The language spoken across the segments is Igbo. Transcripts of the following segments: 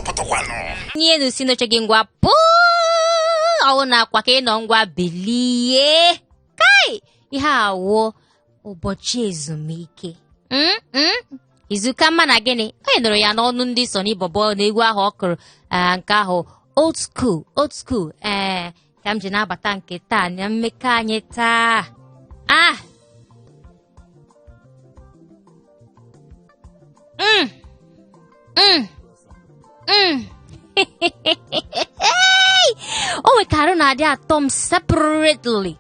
pụtakwanụ. Nye elu si n'oche gị ngwa pụọ. Ọwụ na akwa ka ị nọ, ngwa bilie. Kai, ihe a wụ ụbọchị ezumike. Izuka mma na gịnị? Onye nụrụ ya n'ọnụ ndị Sọnị Bọbọ na egwu ahụ ọ kụrụ, nke ahụ old school, old school. Ee, ka m ji na-abata nke taa na mmekọ anyị taa. O nwere ka arụ na-adị atọ m separately.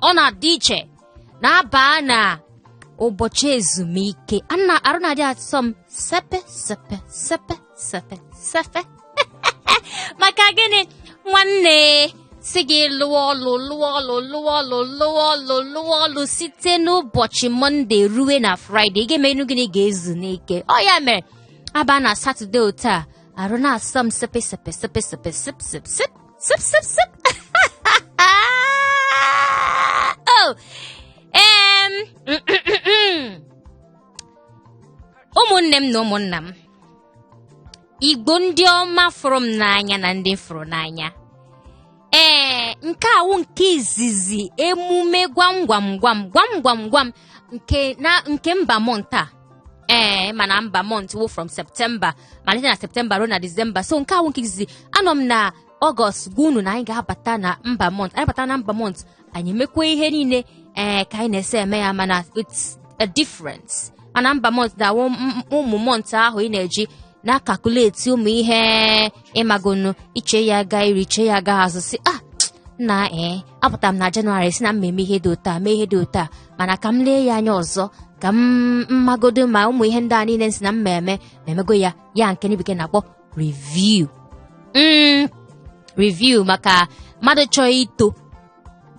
Ọ na-adị iche na-aba na ụbọchị ezumike. Arụ na-adị atọ m sepe sepe sepe sepe sepe. Maka gịnị? Nwanne si gị lụọ ọlụ, lụọ ọlụ, lụọ ọlụ, lụọ ọlụ, lụọ ọlụ site n'ụbọchị Mọnde rue na Fraịde. Ị ga-eme gịnị? Ga-ezu n'ike. Ọ ya mere aba na Satọde otu a, arụ na-asọ m sepe sepe sepe sepe sip sip sip sip sip sip. Oh, ụmụnne m na ụmụnna m, Igbo ndị ọma fụrụ m n'anya na ndị fụrụ n'anya. Ee, nke a wụ nke izizi emume gwam gwam gwam gwam gwam gwam nke na nke ember month a. Ee, mana ember month wụ from September, malite na September ruo na December. So nke a wụ nke izizi. Anọ m na Ọgọst gwa unu na anyị ga-abata na ember month. Anyị bata na ember month, anyị emekwa ihe niile ee ka anyị na-ese eme ya, mana it's a difference. Mana ember month na-awụ ụmụ month ahụ ị na-eji na-akakuleti ụmụ ihe ịmagonu, iche ya gaa iri, iche ya gaa azụ, si ah na ee apụtara m na Jenụwarị si na m eme ihe dị otu a, mee ihe dị otu a, mana ka m lee ya anya ọzọ, ka m magodo ma ụmụ ihe ndị a niile si na m eme ma emego ya, ya nke ndị bekee na-akpọ review. Review maka mmadụ chọọ ito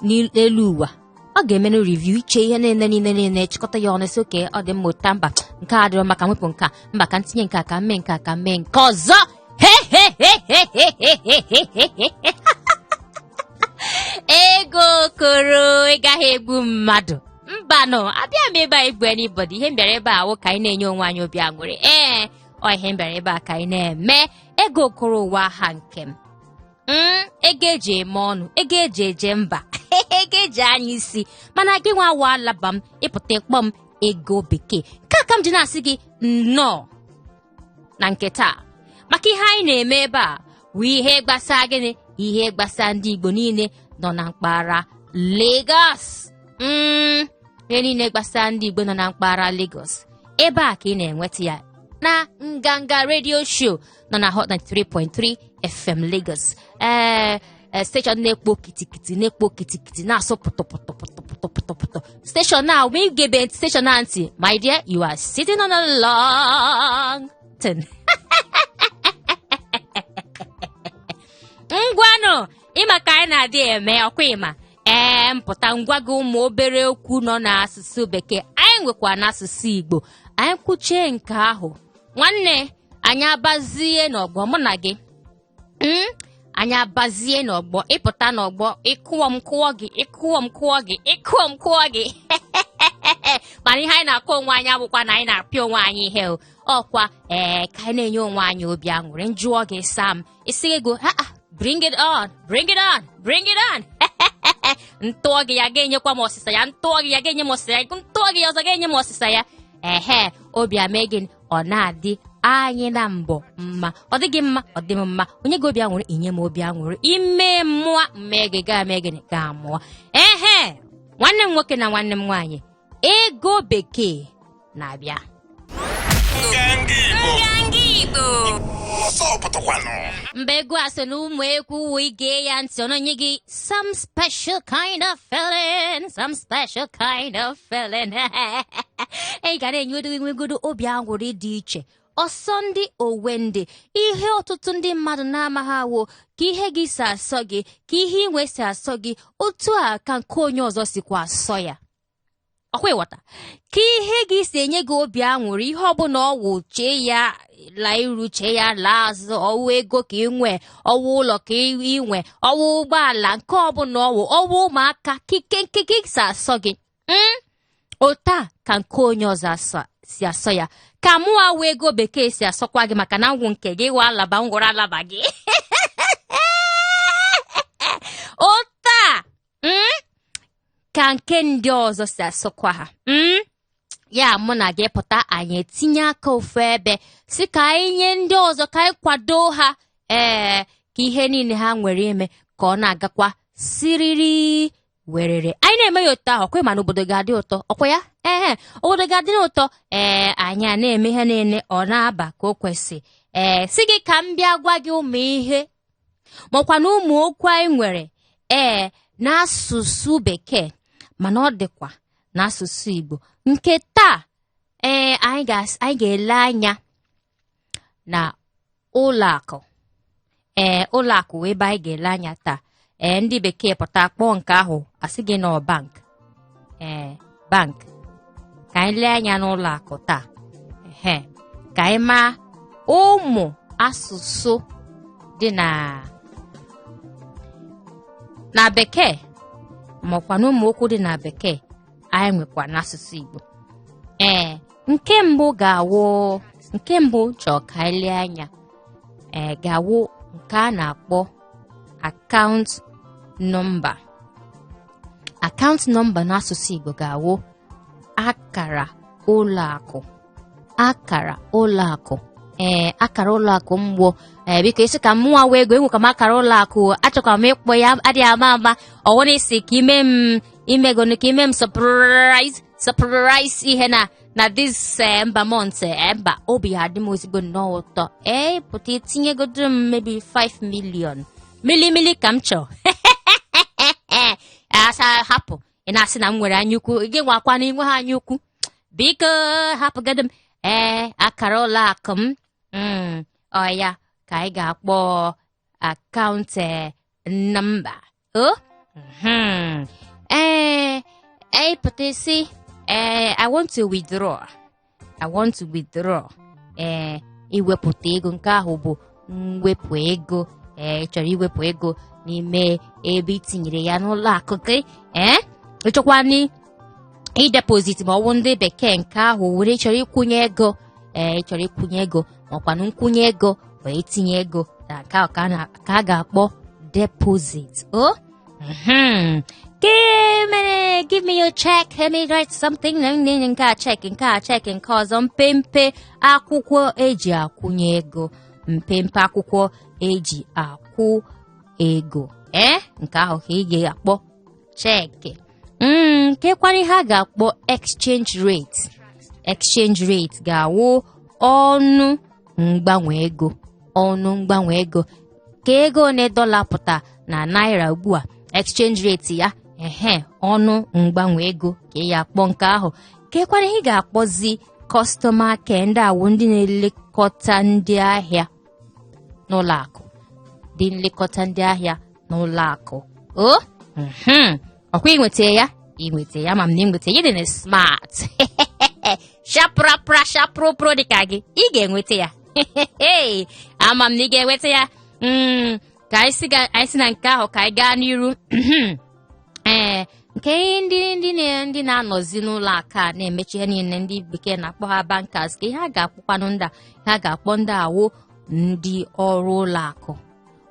n'elu ụwa, ọ ga-emenụ review, iche ihe niile niile niile, chịkọta ya ọnụ, sị okay, ọ dị mma ụta, mba nke a adịrọ maka mwepụ nke a, mba ka ntinye nke a, ka m mee nke a, ka m mee nke ọzọ. He he he he he he he he he he. Ego okoro, ị gaghị egbu mmadụ. Mbanụ, abịa m ebe a igbu anybody. Ihe m bịara ebe a wụ ka anyị na-enye onwe anyị obi aṅụrị. Ee, ọ ihe m bịara ebe a ka anyị na-eme. Ego okoro ụwa ha nke m. Ego eji eme ọnụ, ego eji eje mba, ego eji anya isi, mana gị nwa awa alaba m ịpụta ịkpọ m ego bekee. Nke a ka m ji na-asị gị nnọọ na nke taa, maka ihe anyị na-eme ebe a wụ ihe gbasara gịnị? Ihe gbasara ndị Igbo niile nọ na mpaghara Lagos. Ihe niile gbasara ndị Igbo nọ na mpaghara Lagos, ebe a ka ị na-enweta ya na Nganga Radio Show nọ na Hot 93.3 FM Lagos. Ee, station na-ekpo kitikiti, na-ekpo kitikiti, na-asụ pụtụ pụtụ pụtụ pụtụ pụtụ pụtụ. Station a, ma igebe station a ntị, my dear, you are sitting on a long thing. Ngwanụ, ịma ka anyị na-adị eme ọkwa ịma. Ee, mpụta ngwa gị ụmụ obere okwu nọ n'asụsụ bekee, anyị nwekwa n'asụsụ Igbo. Anyị kwuchie nke ahụ, nwanne, anyị abazie n'ọgbọ, mụ na gị. Anyị abazie n'ọgbọ, ịpụta n'ọgbọ, ịkụọ m kụọ gị, ịkụọ m kụọ gị, ịkụọ m kụọ gị. Mana ihe anyị na-akụ onwe anyị abụkwa na anyị na-apịa onwe anyị ihe o. Ọkwa ee ka anyị na-enye onwe anyị obi aṅụrị. Njụọ gị sam, isi ego, ha ah, bring it on, bring it on, bring it on. Ntụọ gị ya ga-enyekwa m ọsịsa ya, ntụọ gị ya ga-enye m ọsịsa ya, ntụọ gị ya ọzọ ga-enye m ọsịsa ya. Ehe, obi ame gị, ọ na-adị anyị na mbọ mma, ọ dị gị mma, ọ dị m mma. Onye gị obi aṅụrị, inye m obi aṅụrị, ime mmụọ mmee gị gaa mee gịnị gaa mụọ. Ehe, nwanne m nwoke na nwanne m nwaanyị, ego bekee na-abịa. Nganga Igbo. Nganga Igbo. Ọsọ pụtakwanụ. Mgbe egwu a so na ụmụ egwu wụ ige ya ntị, ọ na-enye gị some special kind of feeling, some special kind of feeling. Ị ga na-enye nwegodo obi aṅụrị dị iche. Ọsọ ndị owendị, ihe ọtụtụ ndị mmadụ na-amaghị awụ ka ihe gị si asọ gị, ka ihe inwe si asọ gị, otu a ka nke onye ọzọ sikwa asọ ya. Ọkwa ịghọta ka ihe gị si enye gị obi aṅụrị, ihe ọbụla ọwụ, chee ya laa iru, chee ya laa azụ, ọwụ ego ka ị nwee, ọwụ ụlọ ka ị nwee, ọwụ ụgbọala, nke ọbụla ọwụ, ọwụ ụmụaka, kike nke gị si asọ gị, otu a ka nke onye ọzọ si asọ ya ka mụwa wụ ego bekee si asọkwa gị maka na ngwụ nke gị wụ alaba ngwụrụ alaba gị ụta ka nke ndị ọzọ si asọkwa ha. Ya mụ na gị pụta, anyị etinye aka ofu ebe sị ka anyị nye ndị ọzọ, ka anyị kwado ha, ee, ka ihe niile ha nwere ime ka ọ na-agakwa siriri werere. Anyị na-eme ya otu ahụ, ọkwa mana obodo ga-adị ụtọ, ọkwa ya? Ee, obodo ga-adị ụtọ. Ee, anyị a na-eme ihe niile ọ na-aba ka o kwesị. Ee, sị gị ka m bịa gwa gị ụmụ ihe makwa na ụmụ okwu anyị nwere, ee, n'asụsụ bekee, mana ọ dịkwa n'asụsụ Igbo. Nke taa, ee, anyị ga-ele anya na ụlọ akụ. Ee, ụlọ akụ wụ ebe anyị ga-ele anya taa. Ee, ndị bekee pụta kpọọ nke ahụ, asị gị na ọ bank. Ee, bank. Ka anyị lee anya n'ụlọ akụ taa, ehe, ka anyị maa ụmụ asụsụ dị na bekee, makwa na ụmụ okwu dị na bekee anyị nwekwa n'asụsụ Igbo. Ee, nke mbụ ga-awụ, nke mbụ chọọ ka anyị lee anya, ee, ga-awụ nke a na-akpọ account number. Account number n'asụsụ Igbo ga-awụ akara ụlọ akụ, akara ụlọ akụ. Ee, akara ụlọ akụ mgbọ. Ee, biko, ị sị ka mụnwa wụ ego, enwekwa m akara ụlọ akụ, achọkwa m ịkpọ ya, adịghị ama ama ọ wụrụ ị sị ka ime m imegonu ka ime m surprise, surprise ihe na this ember month, mba, obi adị m ezigbo nnọọ ụtọ. Ee, pụta itinyegodo m maybe 5 million, milimili ka m chọọ. Asa hapụ ị na-asị na m nwere anya ukwu, gị nwakwa na inwe ha anya ukwu. Biko hapụgodo m. Ee, akara ụlọ akụ m, ọ ya ka anyị ga-akpọ account number. O ee, ịpụta ị sị, ee, "I want to withdraw, I want to withdraw." Ee, iwepụta ego, nke ahụ bụ mwepụ ego. Ee, ị chọrọ iwepụ ego n'ime ebe i tinyere ya n'ụlọ akụ gị. Ee, ị chọkwanụ ideposit ma ọ bụ ndị bekee nke ahụ were chọrọ ịkwụnye ego. Ee, ị chọrọ ịkwụnye ego, makwanụ nkwụnye ego ma itinye ego na nke ahụ ka a ga-akpọ deposit. O give me, give me your check, let me write something. Nke a check, nke a check, nke ọzọ mpempe akwụkwọ eji akwụnye ego, mpempe akwụkwọ eji akwụ ego. Ee, nke ahụ ka ị ga-akpọ check. Kekwana ihe a ga-akpọ exchange rate? Exchange rate ga-awụ ọnụ mgbanwe ego, ọnụ mgbanwe ego, ka ego one dọla pụta na naira ugbu a, exchange rate ya. Ehe, ọnụ mgbanwe ego ka ị ya akpọ nke ahụ. Kekwana ihe ị ga-akpọzi customer care? Ndị awụ ndị na-elekọta ndị ahịa n'ụlọ akụ, ndị nlekọta ndị ahịa n'ụlọ akụ. O ọkwa inweta ya, inweta ya, ma m na inweta ya dị na smart shaprapra shapropro dịka gị, ị ga-enweta ya. Ama m na ị ga-enweta ya. Ka anyị si na nke ahụ ka anyị gaa n'iru. Ee, nke ndị na-anọzi n'ụlọ akụ a na-emechi ihe niile, ndị bekee na-akpọ ha bankers, ka ihe a ga-akpọkwanụ ndị a, ihe a ga-akpọ ndị awụ ndị ọrụ ụlọ akụ.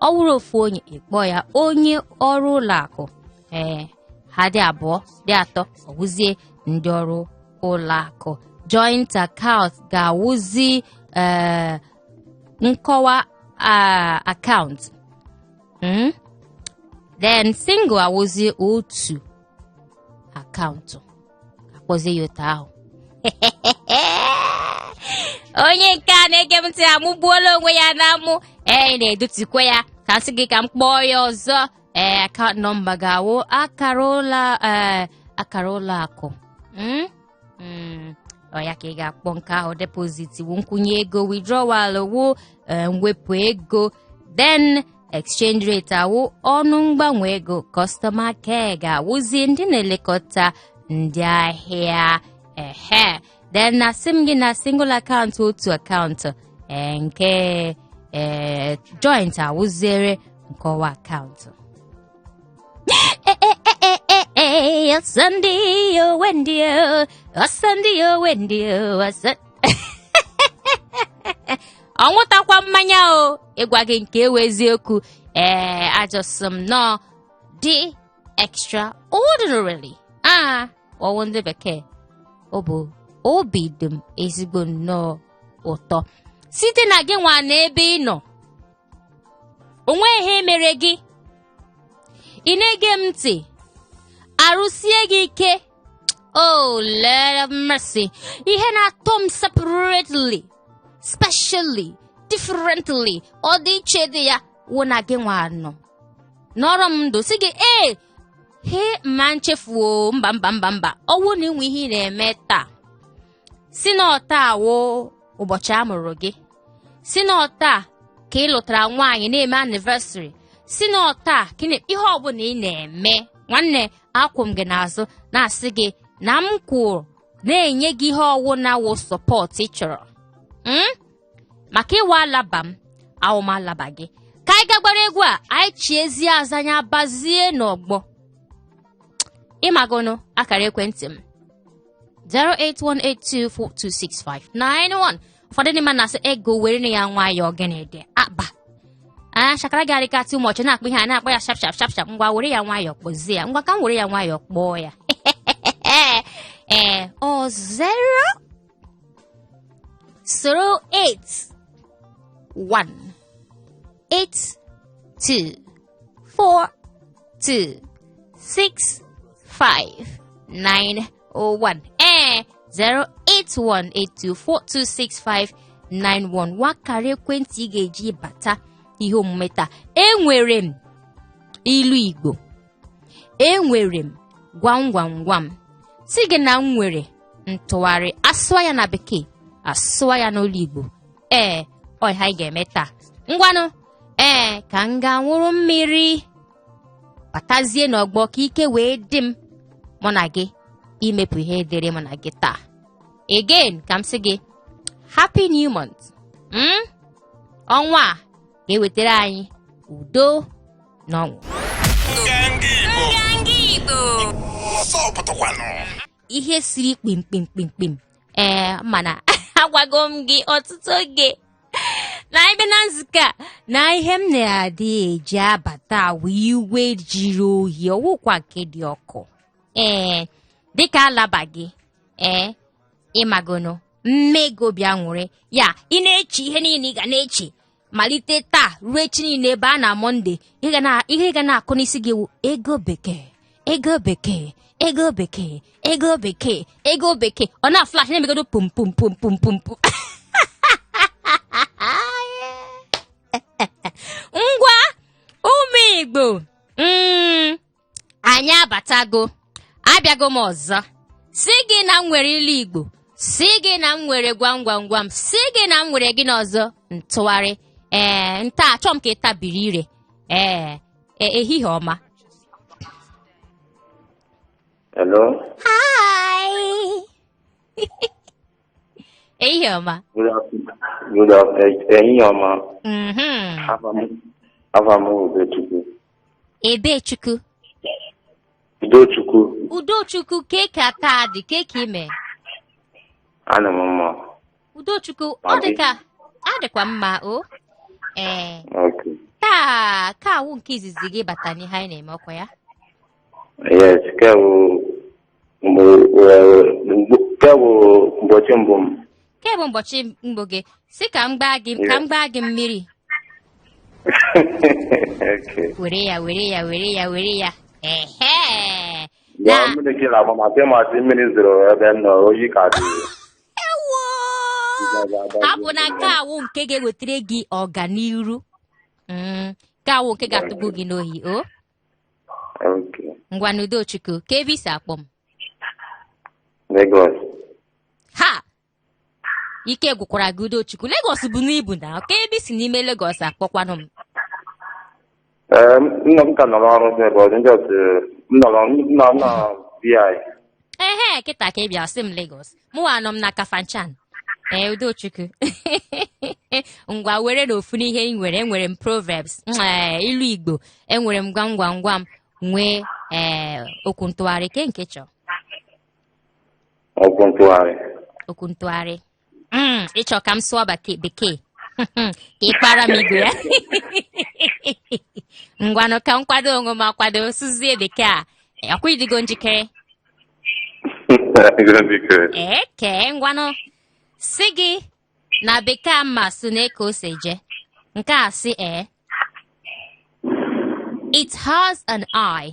Ọ wụrụ ofu onye, ịkpọ ya onye ọrụ ụlọ akụ. Ee, ha dị abụọ, dị atọ, ọwụzie ndị ọrụ ụlọ akụ. Joint account ga-awụzi ee nkọwa account. Then single awụzi otu akaụntụ, akpọzie ya otu ahụ. Onye nke a na-ege m ntị amụgbuola onwe ya na amụ. Ee, na-edutukwa ya ka m sị gị ka m kpọọ ya ọzọ. Ee, account number ga-awụ akara ụlọ, ee, akara ụlọ akụ. Ọ ya ka ị ga-akpọ nke ahụ. Deposit wụ nkwụnye ego, withdrawal wụ mwepụ ego, then exchange rate awụ ọnụ mgbanwe ego, customer care ga-awụzi ndị na-elekọta ndị ahịa. Ehe, then na sị m gị na single account otu akaụntụ, ee, nke ee joint awụziere nkọwa akaụntụ. Ee, ọsọ ndị owe ndị o, ọsọ ndị owe ndị o, ọsọ ọ nwụtakwa mmanya o. Ịgwa gị nke wụ eziokwu, ee, ajọsọ m nọọ dị extraordinarily a ọwụ ndị bekee ọ bụ obi dị m ezigbo nnọọ ụtọ site na gị nwa na ebe ị nọ o nweghị ihe mere gị, ị na-ege m ntị, arụ sie gị ike. Oh Lord have mercy. Ihe na-atọ m separately, specially, differently, ọ dị iche dị ya wụ na gị nwa nọ nọrọ m ndụ sị gị ee he mma nchefuo mba mba mba mba. Ọ wụ na i nwe ihe ị na-eme taa, sị na ọ taa wụ ụbọchị a mụrụ gị, sị na ọ taa ka ị lụtara nwaanyị na-eme anniversary, sị na ọ taa ka ihe ọbụla ị na-eme, nwanne, akwụ m gị n'azụ na-asị gị na m kwụrụ na-enye gị ihe ọwụna wụ support ị chọrọ. Maka ị wụ alaba m, awụ m alaba gị. Ka anyị gagbara egwu a, anyị chiezie azụ, anyị abazie n'ọgbọ. Ị magonụ akara ekwentị m 08182426591. Ụfọdụ ndị mmadụ na-asị ego were ya nwayọọ, gịnị dị akpa anya shakara gị adịkatị ụmụ ọchị na-akpọ ihe a na-akpọ ya sharp sharp sharp sharp. Ngwa, were ya nwayọọ kpọzie ya. Ngwa, ka m were ya nwayọọ kpọọ ya. Ee, ọ 0 0 8 1 8 2 4 2 6 5 9 1. Ee, 08182426591 wụ akara ekwentị ị ga-eji bata ihe omume taa. Enwere m ilu Igbo, enwere m gwam gwam gwam, sị gị na m nwere ntụgharị, asụọ ya na bekee, asụọ ya n'olu Igbo. Ee, ọ ihe anyị ga-eme taa. Ngwanụ, ee, ka m gaa ṅụrụ mmiri, batazie n'ọgbọ ka ike wee dị m mụ na gị imepụ ihe dịrị mụ na gị taa. Again, ka m sị gị happy new month. Ọnwa a ga-ewetara anyị udo na ọṅụ. Nganga Igbo. Nganga Igbo. Ọsọ pụtakwanụ. Ihe siri kpim kpim kpim kpim. Ee, mana agwago m gị ọtụtụ oge na ebe na nzukọ a na ihe m na-adị eji abata wụ iwe jiri oyi, ọ wụkwa nke dị ọkụ. Ee, dịka alaba gị, ee, ị magonụ mmego bịa nwụrị ya, ị na-eche ihe niile ị ga na-eche malite taa ruo echi niile ebe a na Monday, ihe ị ga na-akụ n'isi gị wụ ego bekee, ego bekee, ego bekee, ego bekee, ego bekee. Ọ na-aflash na-emegodo pum pum pum pum pum pum. Ngwa, ụmụ Igbo, anyị abatago, abịago m ọzọ, sị gị na m nwere ilu Igbo, sị gị na m nwere gwam gwam gwam, sị gị na m nwere gịnị ọzọ, ntụgharị. Ee, nta achọ m ka ị tabiri ire. Ee, ehihie ọma. Hello. Hi. Ehihie ọma. Good afternoon. Good afternoon. Ehihie ọma. Afa m bụ Udochukwu. Ebechukwu. Udochukwu. Udochukwu, kee ka taa dị, kee ka i me? Anọ m mma. Udochukwu, ọ dị ka adịkwa mma o. Ee. Okay. Taa ka awụ nke izizi gị bata n'ihe anyị na-eme, ọkwa ya? Yes, ke bụ ke bụ ụbọchị mbụ m. Ke bụ ụbọchị mbụ gị, sị ka m gbaa gị, ka m gbaa gị mmiri. Okay. Were ya, were ya, were ya, were ya. Ehe. Na mmiri gị na-agba ma sị masị mmiri zoro ebe m nọ, oyi ka dị. Ewo! Hapụ na nke awụ nke ga-ewetara gị ọganiru. Nke awụ nke ga-atụgbu gị n'ohi o. Okay. Ngwanụ Udochukwu, kee ebe i si akpọ m? Lagos. Ha! Ike gwụkwara gị Udochukwu. Lagos bụ n'ibu na kee ebe i si n'ime Lagos akpọkwanụ m? Ee, nna m ka nọ n'ọrụ sị ebe ọzọ, ndị otu m nọ m nọ na VI. Ehe, kịta ka ị bịa sị m Lagos. Mụwa anọ m na Kafanchan. Ee, Udochukwu, ngwa were n'ofu n'ihe ị nwere. Enwere m proverbs, ee, ilu Igbo, enwere m gwam gwam gwam, nwee Ee, okwu ntụgharị ke nke chọọ. Okwu ntụgharị. Okwu ntụgharị. Ị chọ ka m sụọ bekee ka ị kpara m igwe ya. Ngwanụ, ka m kwado onwe m akwado sụzie bekee a. Ọkwa ị dịgo njikere? Njikere. Okay, ngwanụ, sị gị na bekee a m ma-asụ na ka o si eje nke a sị ee, it has an eye,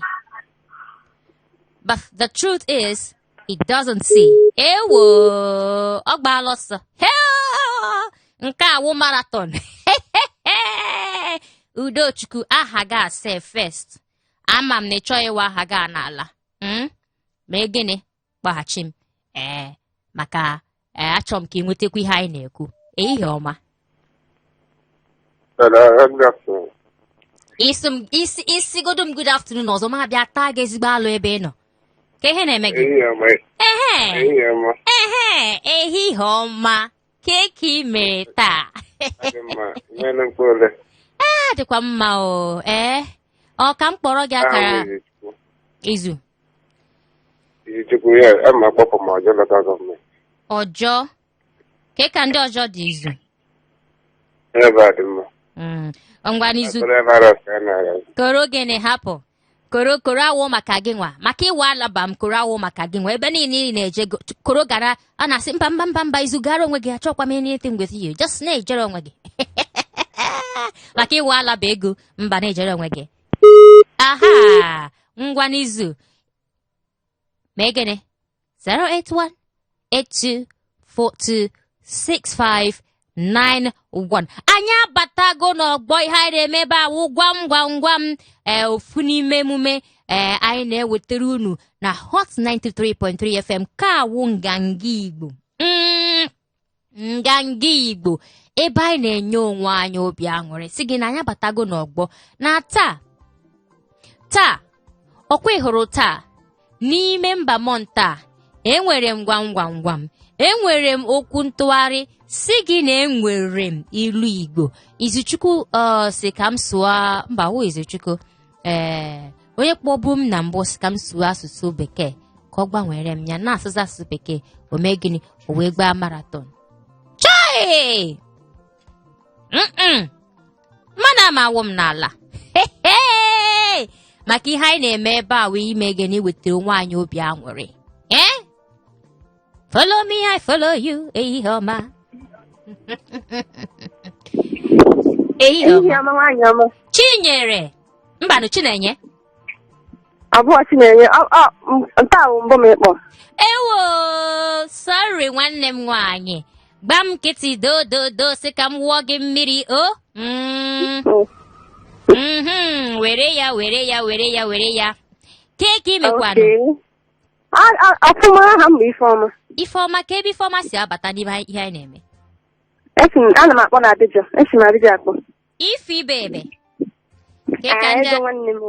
but the truth is it doesn't see. Ewo, ọ gbaala ọsọ. Heo! Nke a wụ marathon. Udochukwu, aha gị ase first. Ama m na ị chọghị ịwa aha gị a n'ala. Mee gịnị? Kpọghachi m. Ee, maka ee, achọrọ m ka ị nwetakwa ihe anyị na-ekwu. Ehihie ọma. Hello, good afternoon. Isi m isi isigodo m good afternoon ọzọ, ma bịa taa gị ezigbo alụ ebe ị nọ. Ka ihe na-eme gị? Ehihie ọma. Ehe. Ehihie ọma. Ehe, ehihie ọma. Kee ka ị mere taa? Adị mma. Mmenụ mkpụ ole? A dịkwa mma o. Ee, ọ ka m kpọrọ gị akara. Aha m Izuchukwu. Izu. Izuchukwu ya, ama akpọpụ m Ojo Local Government. Ojo. Kee ka ndị Ojo dị, Izu? Ebe a dị mma. Ngwa n'izu. Coronavirus ka a na-arịa. Koro gịnị? Hapụ koro. Koro awụ maka gị nwa, maka ịwa alaba m. Koro awụ maka gị nwa. Ebe niile ị na-eje koro gara a na-asị mba, mba, mba, mba. Izu, gara onwe gị. Achọkwa m anything with you. Just na-ejere onwe gị maka ịwa alaba ego. Mba, na-ejere onwe gị. Aha, ngwa n'izu, mee gịnị? 081 82 42 6591. Anyị abatago n'ọgbọ. Ihe anyị na-eme ebe a wụ gwam gwam gwam. Ee, ofu n'ime emume ee anyị na-ewetara unu na Hot 93.3 FM ka awụ Nganga Igbo. Nganga Igbo, ebe anyị na-enye onwe anyị obi aṅụrị, si gị na anyị abatago n'ọgbọ na taa taa. Ọkwa ị hụrụ taa n'ime mba mọnta, enwere m gwam gwam gwam, enwere m okwu ntụgharị, si gị na enwere m ilu Igbo. Izuchukwu ọ sị ka m sụọ, mba wụ Izuchukwu, ee, onye kpọbu m na mbụ sị ka m sụọ asụsụ bekee ka ọ gbanwere m ya na-asụsụ asụsụ bekee. O mee gịnị? O wee gbaa marathon. Chai! Mmanụ ama awụ m n'ala. Hehe! Maka ihe anyị na-eme ebe a wee ime gịnị? Wetara onwe anyị obi aṅụrị. Eh, follow me, I follow you. Ehihie ọma, ehihie Ehihie ọma. Ọma, nwaanyị ọma. Chinyere, mbanụ, Chinenye. Abụọ Chinenye. Nke a bụ mbụ m ịkpọ. Ewo, sorry, nwanne m nwaanyị. Gba m nkịtị dododo, sị ka m wụọ gị mmiri o. Were ya, were ya, were ya, were ya. Kee ka imekwanụ? Okay. Ọfụma, aha m bụ Ifeọma. Ifeọma, ka ebe Ifeọma si abata n'ime ihe anyị na-eme? Esi m, ana m akpọ na Abidjan. Esi m Abidjan akpọ. Ife ibe ebe kee ka Ah, ndị ego nwanne m.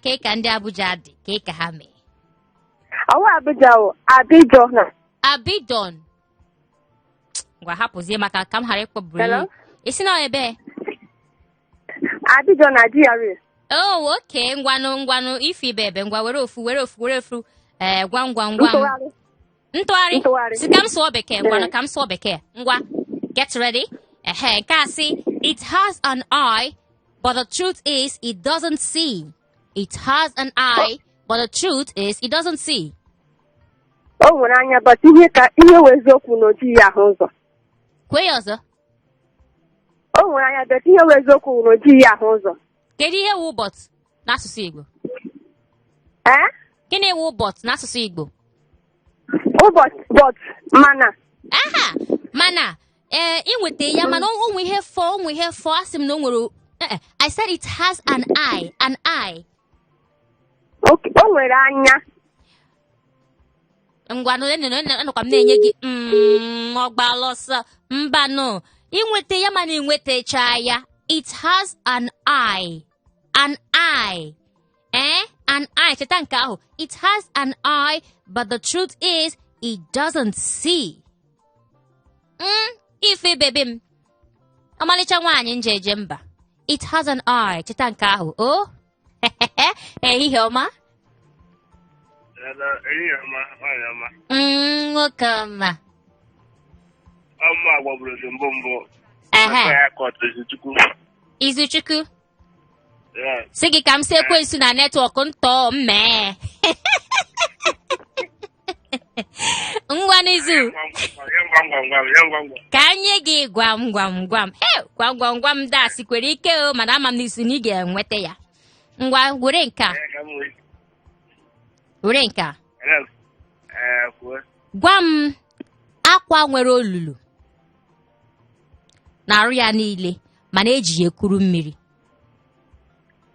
kee ka ndị Abuja dị? Kee ka ha mee? Ọwụ Abuja o, Abidjan na. Abidjan. Ngwa, hapụzie maka ka m ghara ịkpọburu. Hello? Isi na ebe? Abidjan na GRA. Oh, okay, ngwanụ, ngwanụ, ife ibe ebe, ngwa, were ofu, were ofu, were ofu. Ee, gwam gwam gwam. Ntụgharị. Ntụgharị. Ntụgharị. Si ka m sụọ bekee, ngwanụ. Ee. Ka m sụọ bekee, ngwa, get ready. Ehe, nke a sị, it has an eye, but the truth is it doesn't see. It has an eye, but the truth is it doesn't see. O nwere anya, but ihe ka ihe wụ eziokwu na o jighị ya ahụ ụzọ. Kwee ya ọzọ. O nwere anya, but ihe wụ eziokwu na o jighị ya ahụ ụzọ. Kedu ihe wụ but n'asụsụ Igbo? Ee? Gịnị wụ but n'asụsụ Igbo? Ụbọchị, but, mana. Aha, mana ee, inweta ya, mana o nwe ihe fọ, o nwe ihe fọ. Asị m na o nwere I said it has an eye, an eye. Okay, o nwere anya. Ngwanụ, anọkwa m na-enye gị ọgbala ọsọ. Mbanụ, inweta ya, mana inwetacha ya. It has an eye, an eye, eh, an eye. Cheta nke ahụ. It has an eye, but the truth is it doesn't see. Ife bebe m, ọmalịcha nwaanyị nje eje mba, it has an eye. Cheta nke ahụ o. Ehihie ọma. Hello, ehihie ọma, nwaanyị ọma. Nwoke ọma. Ọmụ agbagburu gị mbụ mbụ. Ehe. Maka ya ka ọ Izuchukwu. Izuchukwu. Yes. Sị gị ka m sị ekwensu na network ntọ mmee. Ngwa n'izu. Ya ngwa ngwa ngwa, ya ngwa ngwa. Ka anyị gị gwam gwam gwam. E, gwam gwam gwam da sikwere ike o, mana ama m n'isi na ị ga-enweta ya. Ngwa were nke a. Ee, ka m wee. Were nke a. Hello. Ee, kwuo. Gwa m akwa nwere olulu na-arụ ya niile mana eji ya ekuru mmiri.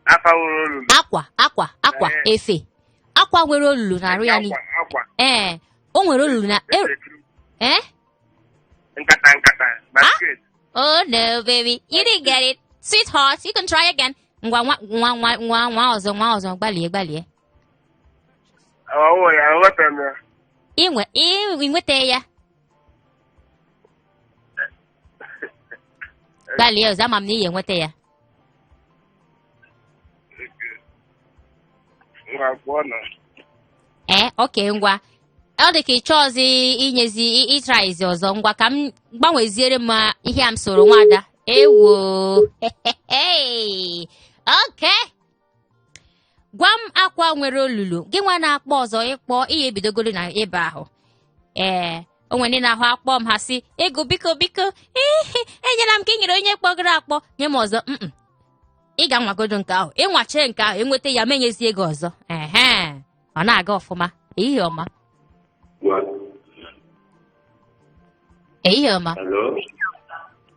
Akwa nwere olulu. Akwa akwa akwa efe. Akwa nwere olulu na-arụ ya niile. Akwa, akwa. Ee, o nwere olulu na eh? Nkata nkata. Basket. Oh no, baby. You didn't get it. Sweetheart, you can try again. Ngwa nwa nwa nwa nwa nwa ọzọ nwa ọzọ gbalie gbalie. Ọwụ ya, enweta m ya. Inwe inweta ya. Gbalie ọzọ ama m na ị ga-enweta ya. Ngwa pụọ na. Ee, okay ngwa. Ọ dị ka ị chọọzi inyezi ịtraizi ọzọ ngwa ka m gbanweziere m ihe a m soro nwada. Ewo. Okay. Gwa m akwa nwere olulu gị nwa na-akpọ ọzọ ịkpọ ihe ebidogoro na ebe ahụ. Ee, o nwere ndị na-ahụ akpọ m ha sị ego biko biko enyela m ka ị nyere onye kpọgoro akpọ nye m ọzọ. Mm ị ga-anwagodo nke ahụ ịnwachie nke ahụ enweta ya m enyezie ego ọzọ. Ehe, ọ na-aga ọfụma. Ehihie ọma. Ehihie ọma. Hello.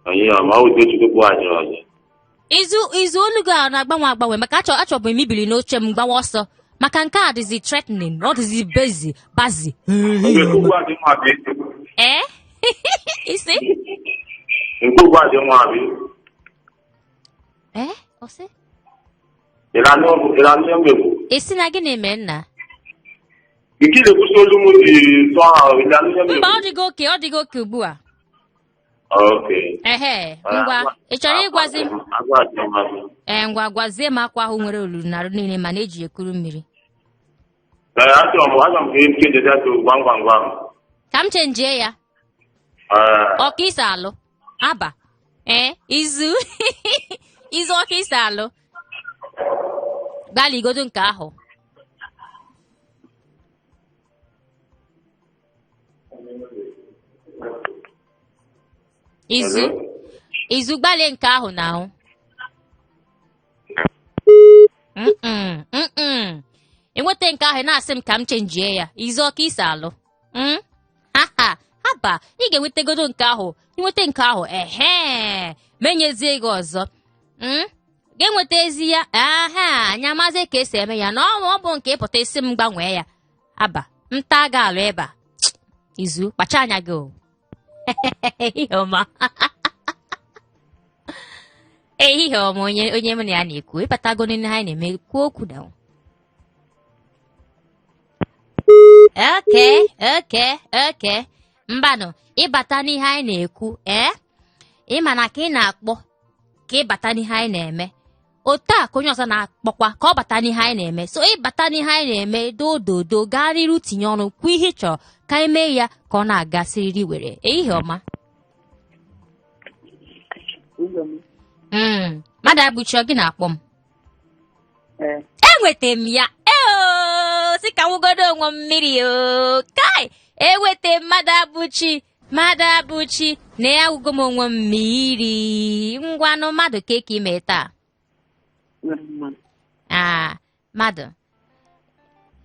Ehihie ọma, ọ bụ Tochukwu kpọghachiri ọzọ. Izu izu olu gị a na-agbanwe agbanwe maka achọ achọbụ m ibili n'oche m gbawa ọsọ maka nke a dịzi threatening ọ dịzi bezi bazi. Nke ugbu a dị mma bi. Ee? Isi? Nke ugbu a dị mma bi. Ee? Ọ sị? Ị na-anụ ị na-anụ ihe m na-ekwu? Ị sị na gịnị mee nna? Nke ị na-ekwusi olu m dị tụọ ahụ, ị na-anụ ihe m Mba, ọ na-ekwu? dịgo okay, ọ dịgo okay ugbu a. Okay. Ehe, ngwa, ị chọrọ ịgwazi m? Agwa dị mma bi. Ee, ngwa gwazie m akwa ahụ nwere olulu n'arụ niile mana eji ekuru mmiri. Ee, achọrọ m achọrọ m ka ị change ya to gwam gwam gwam. Ka m chenjie ya. Ee. Ọ ka isi alụ. Aba. Ee, izu. Izu ọ ka isi alụ. Gbalịgodu nke ahụ. Izu. Hello? Izu gbalị nke ahụ na ahụ. Mm-mm, mm-mm. Enweta nke ahụ ị na-asị m ka m chenjie ya. Izu ọ ka isi alụ. Mm? Ha ha, haba, ị ga-enwetagodo nke ahụ. Inweta nke ahụ, ehe, m enyezie gị ọzọ. Mm? Ga-enweta ezi ya, aha, anyị amazie ka esi eme ya na ọ bụ nke ịpụta ị sị m gbanwee ya. Aba, m taa gị alụ ebe a. Izu, kpacha anya gị o. Ehihie ọma. Ehihie ọma onye onye mụ na ya na-ekwu ịbatago n'ihe anyị na-eme kwuo okwu na okay okay okay mbanụ ịbata n'ihe anyị na-ekwu ee ịma na ka ị na-akpọ ka ịbata n'ihe anyị na-eme otu a ka onye ọzọ na-akpọkwa ka ọ bata n'ihe anyị na-eme so ịbata n'ihe anyị na-eme dododo gaa n'iru tinye ọnụ kwuo ihe ị chọrọ ka anyị mee ya ka ọ na-aga siriri were ehihie ọma. Mmadụ abụchi ọ gị na-akpọ m. Ee. Enweta m ya ee sị ka m wụgodo onwe m mmiri o kai enweta m mmadụ abụchi mmadụ abụchi na ya awụgo m onwe m mmiri ngwanụ mmadụ ka eke ime taa. Aa mmadụ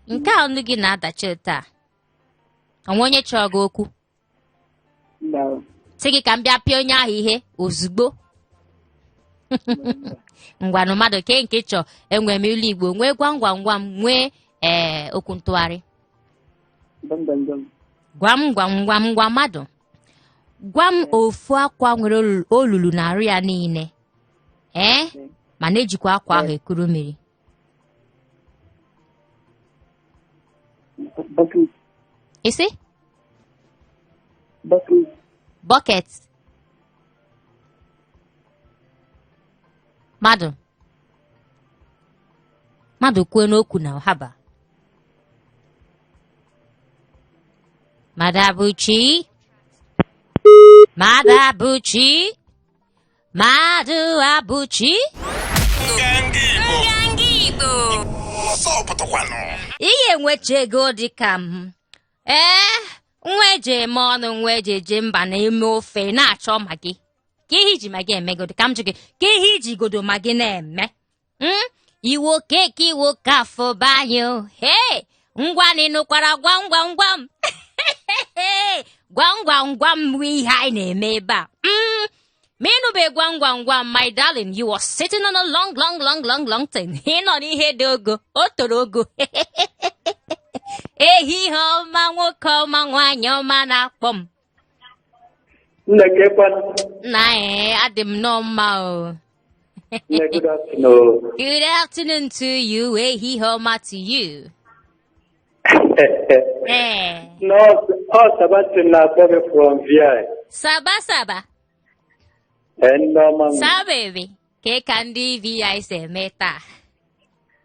nke a ọnụ gị na-adachi taa o nwe onye chọrọ gị okwu sị gị ka m bịa pịa onye ahụ ihe ozugbo. Ngwanụ mmadụ ke nke ị chọọ enwee m ilu Igbo nwee gwam gwam gwam nwee ee okwu ntụgharị. Gwam gwam gwam ngwa mmadụ gwa m ofu akwa nwere olulu n'arụ ya niile ee mana ejikwa akwa ahụ ekuru mmiri. Bucket. Ị sị? Bucket. Bucket. Mmadụ mmadụ kwuo n'okwu na haba. Madabuchi, Madabuchi, Maduabuchi. Nganga Igbo. Nganga Igbo. Ọsọ pụtakwanụ. Ị ga-enwecha ego dị ka m. Ee, nwa eji eme ọnụ, nwa eji eje mba na-eme ofe na-achọ Maggi. Ka ihe iji Maggi emegodo ka m jụ gị, ka ihe iji godo Maggi na-eme. Iwo keke iwo kafọ banyo. Hey, ngwa na ịnụkwara gwam gwam gwam. Gwam gwam gwam bụ ihe anyị na-eme ebe a. Ma ịnụbe gwam gwam gwam, my darling, you are sitting on a long, long, long, long, long thing. Ị nọ n'ihe dị ogo, o toro ogo. Ehihie ọma, nwoke ọma, nwaanyị ọma na-akpọ m. Nne kekwanụ. Nna ee, adị m nnọọ mma o. Nne, good afternoon. Good afternoon to you, ehihie ọma to you. Ee. Ọ Sebastian na-akpọ gị from VI. Saba saba. Ee, nne ọma m. Sa baby, ka ka ndị VI si eme taa?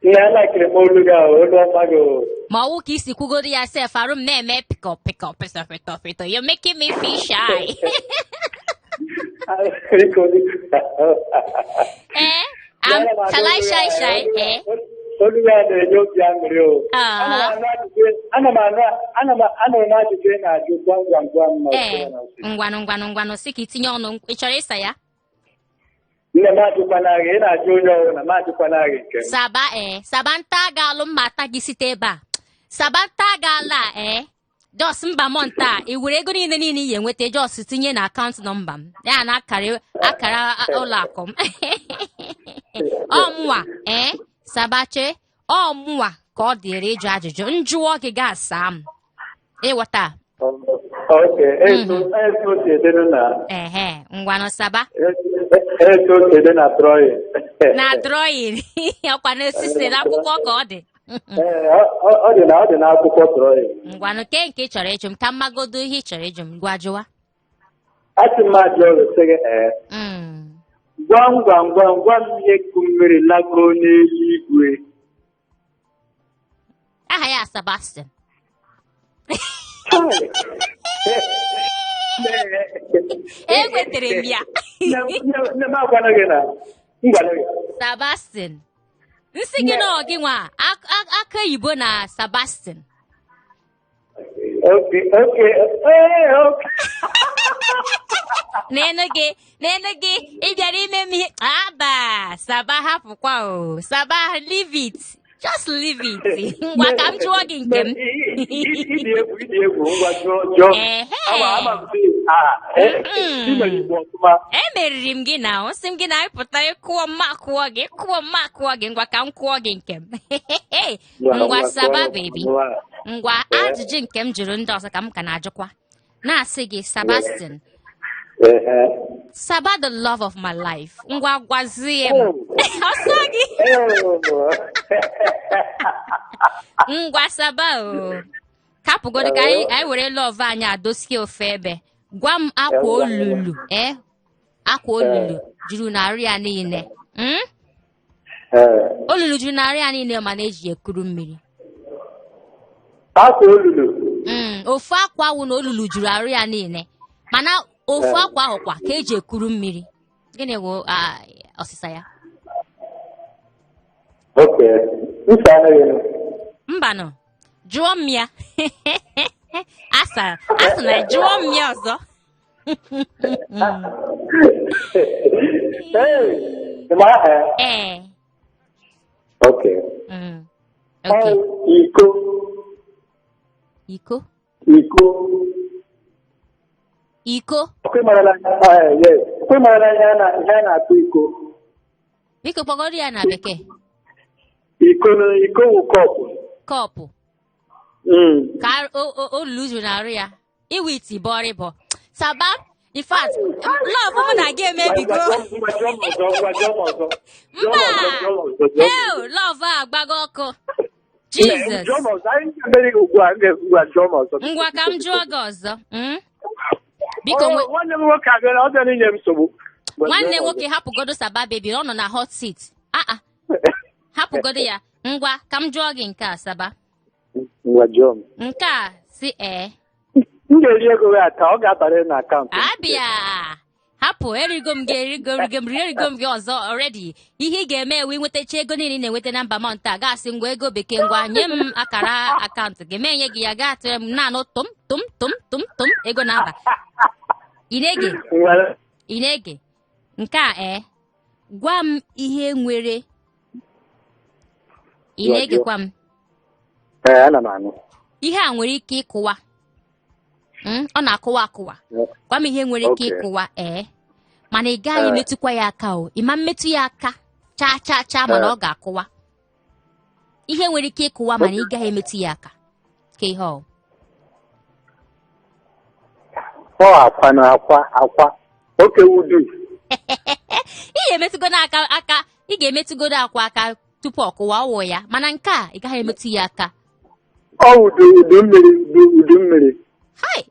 Nne, alakịrị m olu gị ahụ, olu ọma gị o. Ma ọwụ ka isi kwugoro ya sef, arụ m na-eme pịkọ pịkọ pịtọ pịtọ pịtọ. You're making me feel shy. Biko, biko. Eh? Shall I shy shy? Eh? Olu ya na-enye obi aṅụrị o. Ah. Ana m anụ ana m anụrụ m ajụjụ ị na-ajụ gwam gwam gwam ma ọ Ee, bụ na ọsị. Ngwanụ ngwanụ ngwanụ, sị ka itinye ọnụ, ị chọrọ ịsa ya? Nne m, ajụkwana gị, ị na-ajụ onye ọbụla, m ajụkwana gị nke m. Saba ee, saba nta ga-alụ mma ata gị site ebe a. Saba nta ga-ala ee. Just mba mọ nta, ị were ego niile niile ị ga-enweta just tinye na account number m. Ya na akara akara ụlọ akụ m. Ọ mụnwa ee, sabache, ọ mụnwa ka ọ dịrị ịjụ ajụjụ. Njụọ gị ga-asa m. Ịghọta? Okay, etu etu o si edenu na Ehe, ngwanụ saba. Etu o si ede na drawing. Na drawing, ọkwa n'osisi n'akwụkwọ ka ọ dị. Ee, ọ dị n'akwụkwọ drawing. Ngwanụ, ke nke ị chọrọ ịjụ m ka mmagodo ihe ị chọrọ ịjụ m, gwa jụwa. Asị m ajụ ọrụ sị gị ee. Gwam gwam gwam gwam, ihe ku mmiri lago n'eluigwe. Aha ya Sebastian. Chai! Enwetere m ya. Nne m, agwana gị na m gwara gị. Sebastian. Nsị gị na ọ gị nwa aka oyibo na Sebastian. Okay, ee, okay. N'enu gị, n'enu gị, ị bịara ime m ihe aba. Saba, hapụkwa o. Saba, leave it, just leave it. Ngwa, ka m jụọ gị nke m. Ịdị egwu, ịdị egwu, ngwa jụọ jụọ. Ehe. Ama m sị, ah, ị mere Igbo ọfụma. Emeriri m gị na sị m gị na anyị pụta ịkụọ mma kụọ gị, kụọ mma kụọ gị. Ngwa, ka m kụọ gị nke m. Ngwa, saba baby, ngwa, ajụjụ nke m jụrụ ndị ọzọ ka m ka na-ajụkwa na-asị gị, Sebastian. Ehe. Saba, the love of my life, ngwa gwazie m ọsọ gị. Ngwa saba o, kapụgodo ka anyị were love anyị adosie ofe ebe. Gwa m akwa olulu ee, akwa olulu juru n'arụ ya niile? Ee. Olulu juru n'arụ ya niile, mana eji ekuru mmiri. Akwa olulu. Ofu akwa wụ na olulu juru arụ ya niile, mana ofu akwa ahụ kwa ka eji ekuru mmiri. Gịnị wụ ọsịsa ya? Okay. Nsọ anaghị. Mbanụ, jụọ m ya. Asa asị na jụọ m ya ọzọ. Hey, ị ma aha ya? Ee. Okay. Okay. Iko. Iko? Iko. Iko? Ọkwa ịmarala, ah, yes. Ọkwa ịmarala ihe a na-akpọ iko. Biko kpọgoro ya na bekee. Iko na iko wụ cup. Cup. Ka olulu juru n'arụ ya, iwe iti bọrịbọ. Saba, in fact, love mụ na gị emebigo. Ngwa, jụọ m ọzọ, ngwa jụọ m ọzọ. Jụọ m Mba. ọzọ, jụọ m ọzọ, jụọ m. Hell, love a agbago ọkụ. Jesus. Jụọ m ọzọ, anyị ga-emeri gị ugbu a, m ga- ngwa jụọ m ọzọ. Ngwa, ka m jụọ gị ọzọ. Biko Oh, nwanne m nwoke abịala, ọ bịara inye m nsogbu. Ngwa, jụọ Nwanne m ọzọ. nwoke, hapụgodo Saba baby, ọ nọ na hot seat. Ah ah, hapụgodo ya. Ngwa, ka m jụọ gị nke a, Saba. Ngwa, jụọ m. Nke a si ee. M ga-eri ego gị ata, ọ ga-abarịrị na akaụntụ m. Abịa hapụ, erigo m gị, erigo erigo m, erigo m gị ọzọ already. Ihe ị ga-eme wụ inwetacha ego niile ị na-enweta na mba mọntụ a, gasị ngwa ego bekee, ngwa nye m akara akaụntụ gị, ma enye gị ya, gaa tụrụ m naanụ tụm tụm tụm tụm tụm ego na-aba. Ị na-ege? Nwere. Ị na-ege nke a? Ee, gwa m ihe nwere. Ị na-egekwa m? Ee, ana m anụ. Ihe a nwere ike ịkụwa. Ọ na-akụwa akụwa. Gwa m ihe nwere ike ịkụwa. Ee, mana ị gaghị emetụkwa ya aka o. Ị ma mmetụ ya aka chaa chaa chaa, mana ọ ga-akụwa. Ihe nwere ike ịkụwa mana ị gaghị emetụ ya aka, ka ihe ọ? Ọ akwa na akwa akwa oke udu. Ị ga-emetụgodo aka aka, ị ga-emetụgodo akwa aka tupu ọ kụwa ọwụ ya, mana nke a ị gaghị emetụ ya aka. Ọ udu, udu mmiri, udu, udu mmiri. Hai!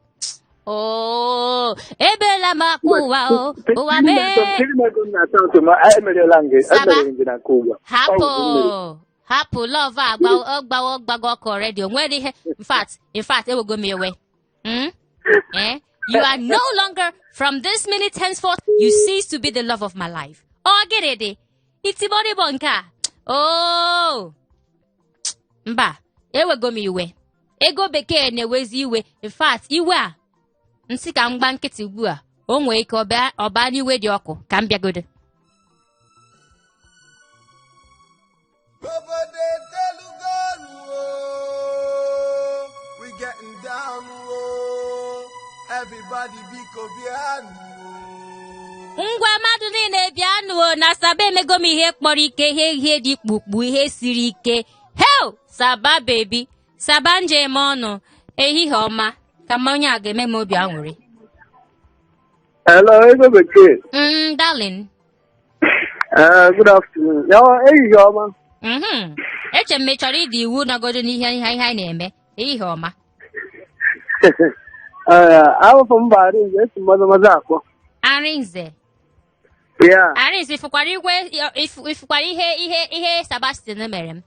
Oo, ebela m akwa ụwa o, ụwa mee. Tiri m ego m na akaụntụ m, emeriela m gị. Saba. Emeriri m gị na nke ugbu a. Ọ Hapụ. udu mmiri. Hapụ love a, gbawa gbago ọkụ already. O nwere ihe, in fact ewego m iwe. Eh? You are no longer, from this minute henceforth, you cease to be the love of my life. Ọ gịnị dị? Itibọrịbọ nke a. Oh! Mba, ewego m iwe. Ego bekee na-ewezi iwe. In fact, iwe a, nsị ka m gba nkịtị ugbu a. O nwee ike ọ baa n'iwe dị ọkụ ka m bịagodo. Obodo etelugonu o, we getting down o, everybody biko bịanụ o. Ngwa, mmadụ niile bịanụ o, na Saba emego m ihe kpọrọ ike, ihe ihe dị kpukpu, ihe siri ike. Heo Saba baby, Saba njem ọnụ, ehihie ọma. Ka mma onye a ga-eme m obi aṅụrị. Hello, ego bekee. Darling. Good afternoon. Ya, ehihie ọma. Eche m ị chọrọ ịdị iwu nọgodo n'ihe ihe ihe anyị na-eme. Ehihie ọma. Ee, ahụfụ mba Arinze, esi m Maza akpọ. Arinze? Ya. Arinze, ịfụkwara igwe, ịfụkwara ihe ihe ihe Sebastian mere m?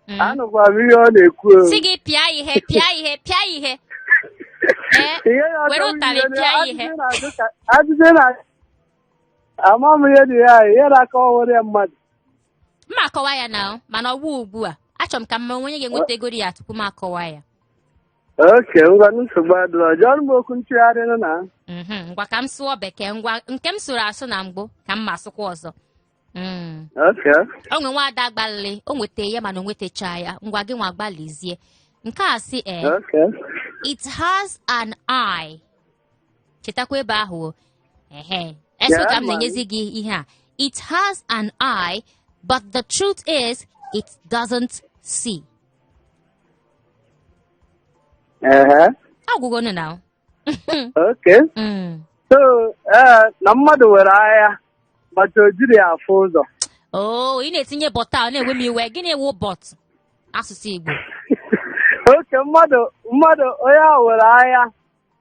Anụkwa m ihe ọ na-ekwu o. Si gị pịa ihe, pịa ihe, pịa ihe. Ee, Ihe na-atọ were m ụtarị ihe pịa ihe. Ajụjụ na-ajụ ajụjụ na ama m ihe dị ya, ihe na-akọ ọhụrụ ya mmadụ. Mma akọwa ya na mana ọwụ ugbu a, achọrọ m ka mma onye ga-enweta ego dị ya tupu m akọwa ya. Okay, ngwa, nsogbu adịrọ. Jụọ m okwu nchegharị nụ na. Ngwa, ka m sụọ bekee. Ngwa, nke m sụrụ asụ na mbụ ka m ma asụkwa ọzọ. Okay. O nwe nwaada gbalịrị, o nweta ya, mana o nwetachaa ya. Ngwa, gị nwa gbalịzie nke a sị ee. Okay. It has an eye. Chetakwa ebe ahụ o. Ehe, eso ka m man. na-enyezi gị ihe a. It has an eye, but the truth is it doesn't see. Agwụgonu na. Okay. So, ee, na mmadụ nwere anya, but o jiri ya afụ ụzọ. Oh, ị na-etinye but a, ọ na-ewe m iwe. Gịnị wụ but asụsụ Igbo? Okay, mmadụ onye ahụ nwere anya,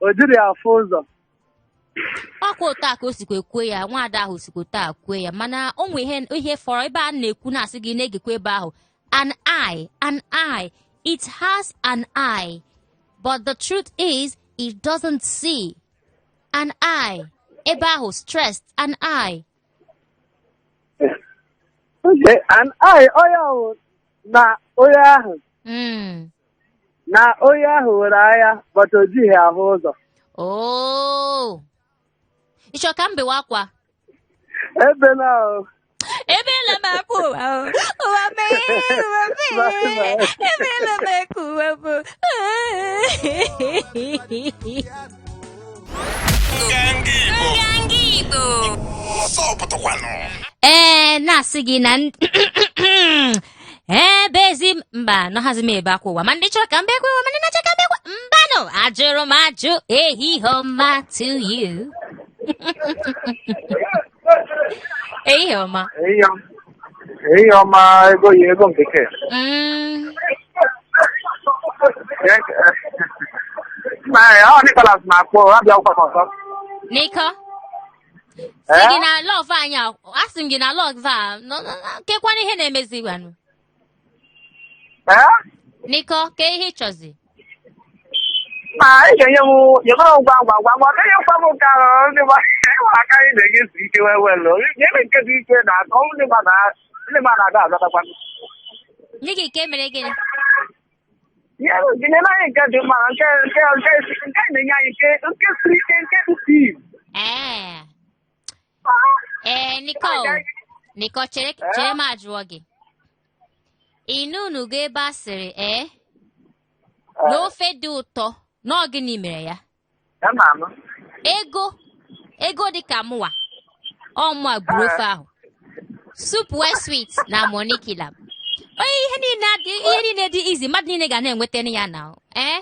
o jiri ya afụ ụzọ. Ọkwa otu a ka o sikwa ekwue ya, nwaada ahụ sikwa otu a kwue ya, mana o nwe ihe ihe fọrọ ebe a na-ekwu na-asị gị na-egekwa ebe ahụ. An eye, an eye. It has an eye, but the truth is it doesn't see. An eye, ebe ahụ stressed, an eye. Okay, an eye, onye ahụ na onye ahụ na onye ahụ nwere anya, but o jighị ahụ ụzọ. Oh, ị chọrọ ka m bewe akwa? Ebe na o. Ebela m akwa ụwa o. Ụwa mee, ụwa mee. Ebela m akwa ụwa bụ. Nganga Igbo. Nganga Igbo. Ọsọ pụtakwanụ. Ee, na-asị gị na ebezi m mba nọhazi m ebe akwa ụwa, ma ndị chọrọ ka m bekwa ụwa, ma ndị na-achọ ka m bekwa mbanụ, ajụrụ m ajụ. Ehihie ọma to you, ehihie ọma. Ehihie ọma, ego yi ego nkeke. Ọ Nicholas na-akpọ, abịa akwụkwọ m ọzọ. Niko sị gị na love anyị a, asị m gị na love a kekwana ihe na-emezi gwanụ. Ee? Niko, ke ihe ị chọzi? Ma ị ga-enye m nyemara ngwa ngwa ngwa ma ọ gaghị ekwe m nke ahụ ndị ma ịnwere aka anyị na-enye esi ike wee wee lụọ. Nye m nke dị ike na atọ ndị ma na ndị ma na-aga azatakwa. Nye gị nke mere gịnị? Nye m nyere anyị nke dị mma nke nke nke nke na-enye anyị nke nke siri ike nke dị sii. Ee. Ee, Nicole. Nicole, chere chere m ajụọ gị. Ị nụnugo ebe a sịrị ee na ofe dị ụtọ na ọ gịnị mere ya? Ama ama. Ego ego dị ka mụwa ọ mụwa gburu ofe ahụ. Soup wey sweet na money kill am. Onye ihe niile adị ihe niile dị easy mmadụ niile ga na-enweta ya na ee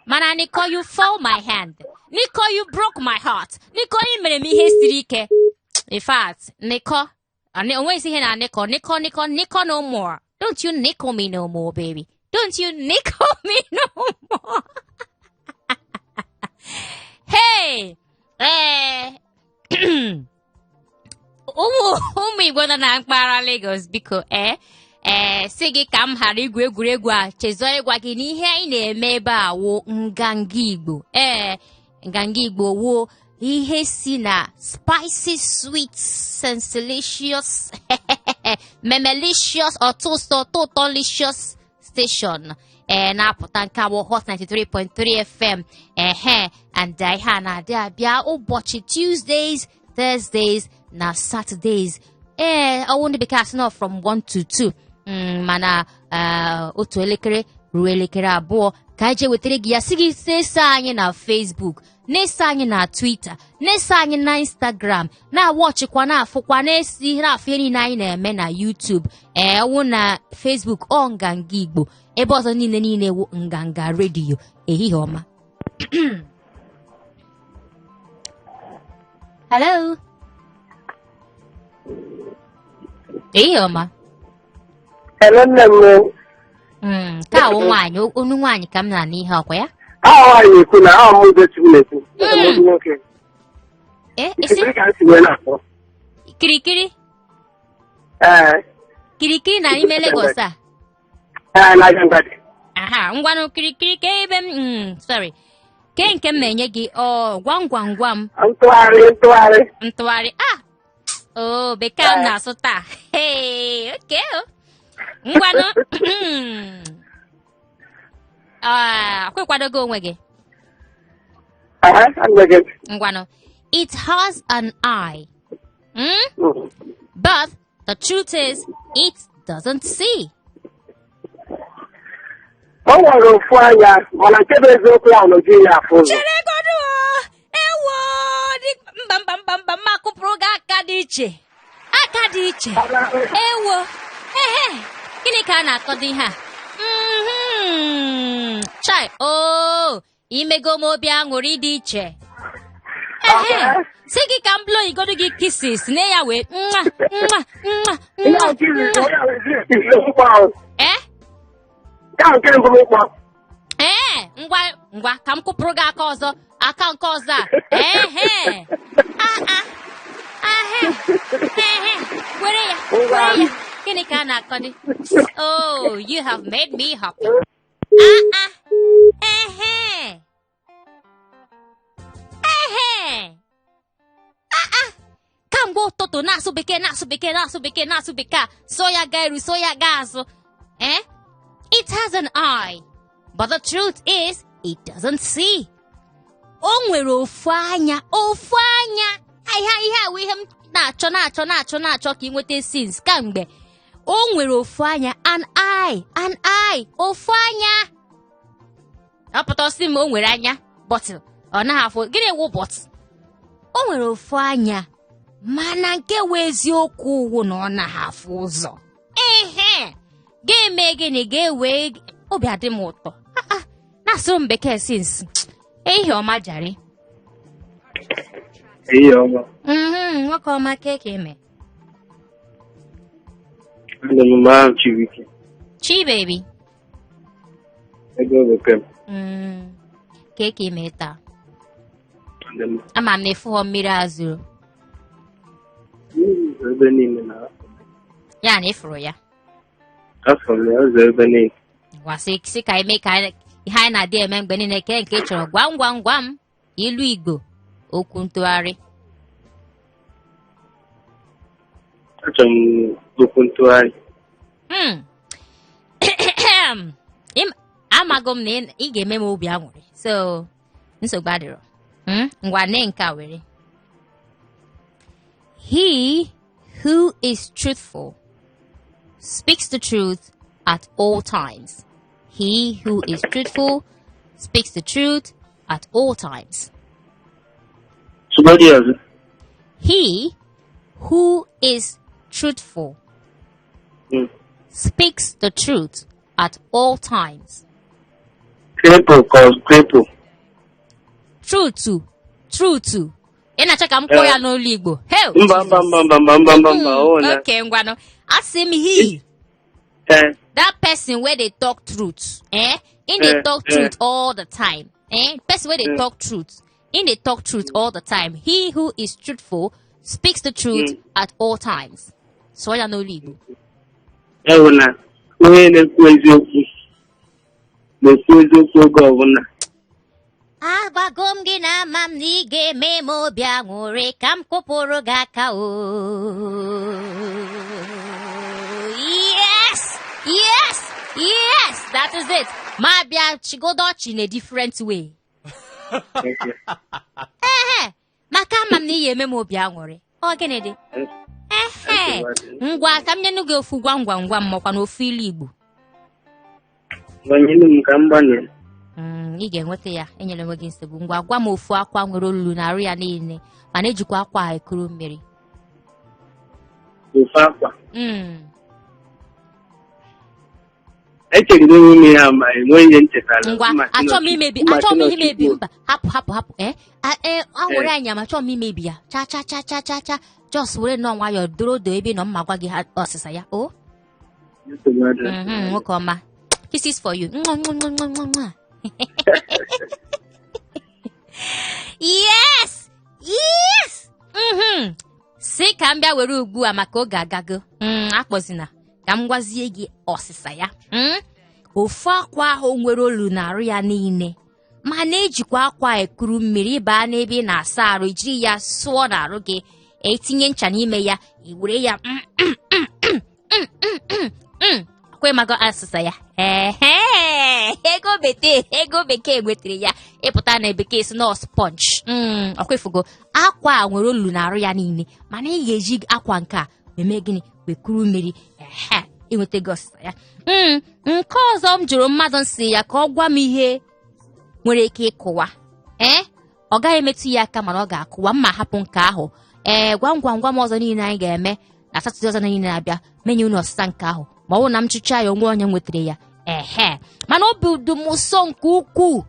mana Nicole you fall my hand. Nicole you broke my heart. Nicole ị mere m ihe siri ike. In fact, Nicole o nweghịzi ihe na Nicole Nicole Nicole Nicole no more. Don't you nickel me no more, baby. Don't you nickel me no more. Hey! Ee ụmụ ụmụ Igbo nọ na mpaghara Lagos biko ee ee sị gị ka m ghara igwu egwuregwu a chezọọ ịgwa gị na ihe anyị na-eme ebe a wụ nganga Igbo ee nganga Igbo wụ ihe si na spicy sweet sensilicious memelicious ọtụtụ ụtọlicious station ee na-apụta nke a wụ Hot 93.3 FM ehe and ihe a na-adị abịa ụbọchị Tuesdays Thursdays na Saturdays ee ọ wụ ndị bekee asị na ọ from 1 to 2 mana otu elekere ruo elekere abụọ ka anyị jee wetara gị ya sị gị na-eso anyị na Facebook na-eso anyị na Twitter na-eso anyị na Instagram na-awọchịkwa na-afụkwa na-esi ihe na-afụ ihe niile anyị na-eme na YouTube ee ọ wụ na Facebook ọ Nganga Igbo ebe ọzọ niile niile wụ Nganga Radio ehihie ọma. Hello, ehihie ọma. Hello, nne m. Nke a wụ nwaanyị, onu nwaanyị ka m na-anụ ihe ọkwa ya. Aha nwaanyị na-ekwu na aha m Udochukwu na-ekwu. M nwoke. Ee, isi Kirikiri ka m si wee na-akpọ. Kirikiri? Ee. Kirikiri na n'ime Lagos a? Ee, na Ajangbadi. Aha, ngwanụ Kirikiri ka ebe m sorry. Ke nke m na-enye gị ọ gwam gwam gwam. Ntụgharị, ntụgharị. Ntụgharị. Ah! Oh, bekee m na-asụ taa. Hey, okay. Oh. Ngwanụ. Ah, ọkwa ị kwadogo onwe gị? Aha, ana gị. Ngwanụ. It has an eye. But the truth is, it doesn't see. O nwere ofu anya mana nke bụ eziokwu ahụ na o jighị ya afụ ụzọ. Chere godu ewo mba mba mba mba m akụpụrụ gị aka dị iche aka dị iche ewo ehe gịnị ka a na-akọdo ihe a? Chai o imego m obi aṅụrị dị iche ehe sị gị ka m blow igodo gị kisses na ya wee nwa nwa nwa nwa nwa ee ee ngwa ngwa ka m kụpụrụ gị aka ọzọ aka nke ọzọ a ehe a ahe ehe were ya were ya gịnị ka a na-akọdị? Oh, you have made me happy. Ah ah ehe ehe ah ah kamgbe ụtụtụ na-asụ bekee na-asụ bekee na-asụ bekee na-asụ bekee a so ya gaa iru so ya gaa azụ eh it has an eye but the truth is it doesn't see. O nwere ofu anya ofu anya ihe ihe a wụ ihe m na-achọ na-achọ na-achọ na-achọ ka ị nweta since kamgbe o nwere ofu anya an eye an eye ofu anya ọ pụta sị m o nwere anya but ọ naghị afụ gịnị wụ but o nwere ofu anya mana nke wụ eziokwu wụ na ọ naghị afụ ụzọ ehe ga-eme gịnị ga-ewe obi adị m ụtọ. Ah, ah, na-asụrụ m bekee since ehihie ọma jare. Ehihie ọma. Nwoke ọma kee ka ị me? Adị m mma ahụ Chibuike. Chi baby. Ego bekee m. Kee ka ị me taa? Adị m. Ama m na ị fụghọ mmiri a zoro. Mmiri zoro ebe niile na. Ya na ị fụrụ ya. Afụrụ m ya, o zoro ebe niile. Ngwa sị sị ka eme ka Ihe anyị na-adị eme mgbe niile, ke nke ị chọrọ? Gwam gwam gwam, ilu Igbo, okwu ntụgharị. Achọrọ m okwu ntụgharị. Amago m na ị ga-eme m obi aṅụrị, so nsogbu adịrọ. Ngwa, nee nke a were. He who is truthful speaks the truth at all times. He who is truthful speaks the truth at all times. Sụgodi ọzọ. He who is truthful speaks the truth at all times. Cripple ka ọ cripple. Truth, truth. Ị na-achọ ka m kwuo ya n'olu Igbo? Hell, Mba, mba, mba, mba, mba, mba, mba, mba, ọ na. Okay, ngwanụ. Asị m he, that person wey dey talk truth, eh? Him dey talk truth all the time. Eh? Person wey dey talk truth. Him dey talk truth all the time. He who is truthful speaks the truth at all times. Sụọ ya n'olu Igbo. Ya bụ na onye na-ekwu eziokwu na-ekwu eziokwu oge ọbụla. Agwago m gị na ama m na ị ga-eme m obi aṅụrị, ka m kụpụrụ gị aka o. Yes, that is it. Ma bịa chigodo ọchị in a different way. Ehe, maka ama m na ị ga-eme m obi aṅụrị. Ọ gịnị dị? Ehe, ngwa, ka m nyenụ gị ofu gwam gwam gwam makwa na ofu ilu Igbo. Gbanyelu m ka m gbanye. Ị ga-enweta ya, enyere onwe gị nsogbu. Ngwa, gwa m ofu akwa nwere olulu na arụ ya niile, mana ejikwa akwa a ekuru mmiri. Ofu akwa. Echegide onwe m ya ma enweghị ihe m chetara. Ngwa, Mma achọghị m imebi, mma achọghị m Chineke imebi kwuo. Mba, hapụ, hapụ, hapụ. A were anya ma achọghị m imebi ya. Cha cha cha cha cha cha. Just were nnọọ nwayọọ doro do ebe ị nọ, mma gwa gị ha ọsịsa ya. O. Nsogbu adịrọ. Nwoke ọma. Kisses for you. Mwah, mwah, mwah, mwah, mwah, mwah. Yes. Si ka m bịa were ugbu a maka oge agago. Akpọzina ka m gwazie gị ọsịsa ya. Ofu akwa ahụ nwere olu na-arụ ya niile, mana ejikwa akwa ekuru mmiri baa n'ebe ị na-asa arụ, jiri ya sụọ n'arụ gị, etinye ncha n'ime ya, i were ya akwa ịmago asịsa ya. Ehe, ego bekee, ego bekee nwetara ya ịpụta na bekee si nọ sponge. Ọkwa ifugo akwa a nwere olulu na-arụ ya niile, mana ị ga-eji akwa nke a wee mee gịnị? Wee kuru mmiri. Ehe, ịnwetago ọsịsa ya. Nke ọzọ m jụrụ mmadụ, nsị ya ka ọ gwa m ihe nwere ike ịkụwa, ọ gaghị emetụ ya aka mana ọ ga-akụwa. Mma hapụ nke ahụ. Gwam gwam gwam ọzọ niile anyị ga-eme na Satọde ọzọ niile na-abịa, menye unu ọsịsa nke ahụ, ma ọ bụrụ na m chụchaa ya onwe onye nwetara ya. Ehe, mana obi dị m ụsọ nke ukwuu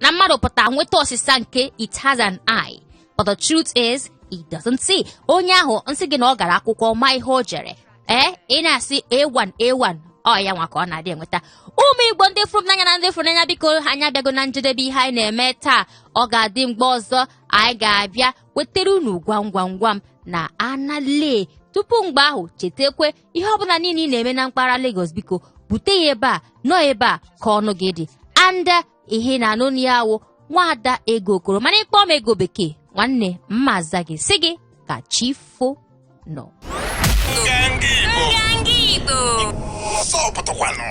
na mmadụ pụta nweta ọsịsa nke it has an eye, but the truth is it doesn't see. Onye ahụ nsị gị na ọ gara akwụkwọ ma ihe o jere, ị na-asị A1 A1, ọ ya nwa ka ọ na-adị enweta. Ụmụ Igbo, ndị fụrụ m n'anya na ndị fụrụ n'anya, biko, anyị abịago na njedebe ihe anyị na-eme taa. Ọ ga-adị mgbe ọzọ anyị ga-abịa wetara unu gwam gwam gwam na anale. Tupu mgbe ahụ, chetakwe ihe ọbụla niile ị na-eme na mpaghara Lagos, biko bute ya ebe a, nọ ebe a ka ọnụ gị dị. And ihe na-anụ na ya awụ nwaada Ego Okoro, mana ịkpọ m Ego Bekee, nwanne mma aza gị, sị gị ka chi fo nọ. Nganga Igbo. Nganga Igbo. Ọsọ pụtakwanụ.